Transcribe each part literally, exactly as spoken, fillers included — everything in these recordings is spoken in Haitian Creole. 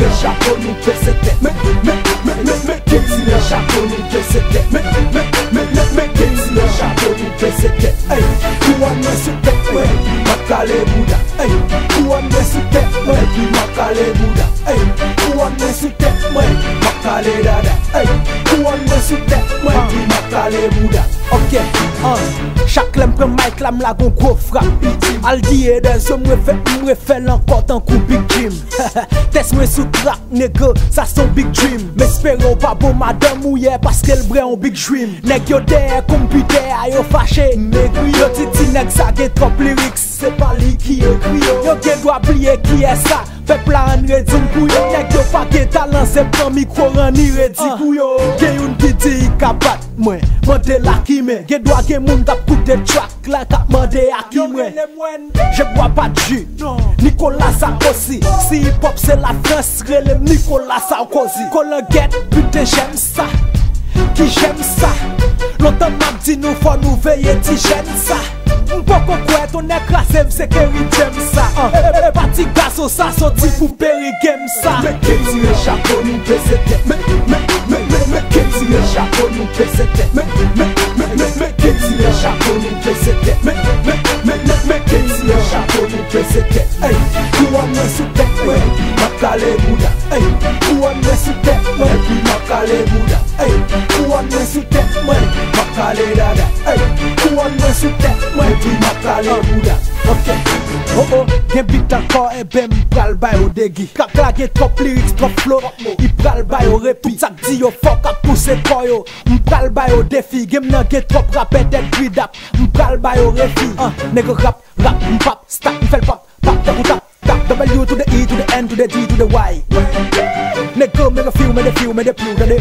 tire chapo nou pese tèt. Men, men, men, men, men ki tire chapo nou pese tèt. Men, men, men, men, men ki tire chapo nou pese tèt. Ey, kouwòn mwen sou tèt mwen, m ap kale bouda. Ey, kouwòn mwen sou tèt mwen, epi m ap kale bouda. Ey, kouwòn mwen sou tèt mwen, m ap kale dada. Ey, kouwòn mwen sou tèt mwen, epi m ap kale bouda. Ok, an, chak lè m pran mic la, m lage yon gwo frap. Al di Ederzo m refè, m refè l ankò tankou Big Jim. Tès mwen sou track, nèg, sa se yon big dream. M espere w pa bon madanm ou yè paske l bwè yon big dream. Nèg yo dèyè konpitè a, yo fache, m egri. Yo di ti nèg sa gen twòp lyrics, se pa li ki ekri yo. Yo gen dwa bliye kiyès sa. Pèp la ann redi m pou yo. Nèg yo pa gen talan, se pran mikwo ranni redi pou yo. Gen youn ki di i ka bat mwen, mande l a ki men. Gen dwa gen moun k ap koute track la k ap mande a ki mwen. Je bois pas de jus, Nicolas Sarkozy. Si hip hop se Lafrans, rele m Nicolas Sarkozy. Kolangèt, piten, j'aime ça. Ki j'aime ça. Lontan m ap di nou fò nou veye ti jèn sa. M poko kwè tonnè kraze m se Kerry James sa. An. E, e, e pa ti gason sa soti pou Perry Games sa. Men ki tire chapo nou pese tèt. Men, men, men, men, men ki tire chapo nou pese tèt. Men, men, men, men, men ki tire chapo nou pese tèt. Men, men, men, men, men ki tire chapo nou pese tèt. Ey, kouwòn mwen sou tèt mwen, m ap kale bouda. Ey, kouwòn mwen sou tèt mwen, epi m ap kale bouda. Ey, kouwòn mwen sou tèt mwen, m ap kale dada. Ey, kouwòn mwen sou tèt mwen, epi m ap kale bouda. Ok. Oh oh, gen beat ankò, enben m pral ba yo degi. Kaka gen twòp lyrics, twòp flow, i pral ba yo repi. Tout sa k di yo fò k ap pouse kò yo. M pral ba yo defi, game nan gen twòp rapè tèt gridap. M pral ba yo refi. An, nèg rap, rap, m pap, stop, m fè l pap, pap, tankou tap, tap, W to the E to the N to the D to the Y. Nèg, men refi w, men defi w, men depi w, tande.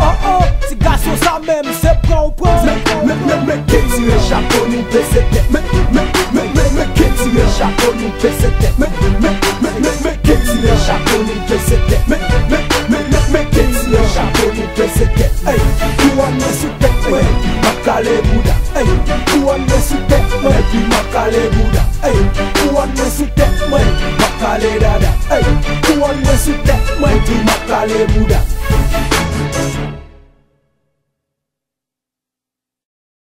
Oh oh, ti gason sa menm, se pran ou pran. Men, men, men, men ki tire chapo nou pese tèt. Men, men, men, men, men ki tire chapo nou pese tèt. Men, men, men, men, men ki tire chapo nou pese tèt. Men, men, men, men, men ki tire chapo nou pese tèt. Ey, kouwòn mwen sou tèt mwen, m ap kale bouda. Ey, kouwòn mwen sou tèt mwen, epi m ap kale bouda. Ey, kouwòn mwen sou tèt mwen, m ap kale dada. Ey, kouwòn mwen sou tèt mwen, epi m ap kale bouda.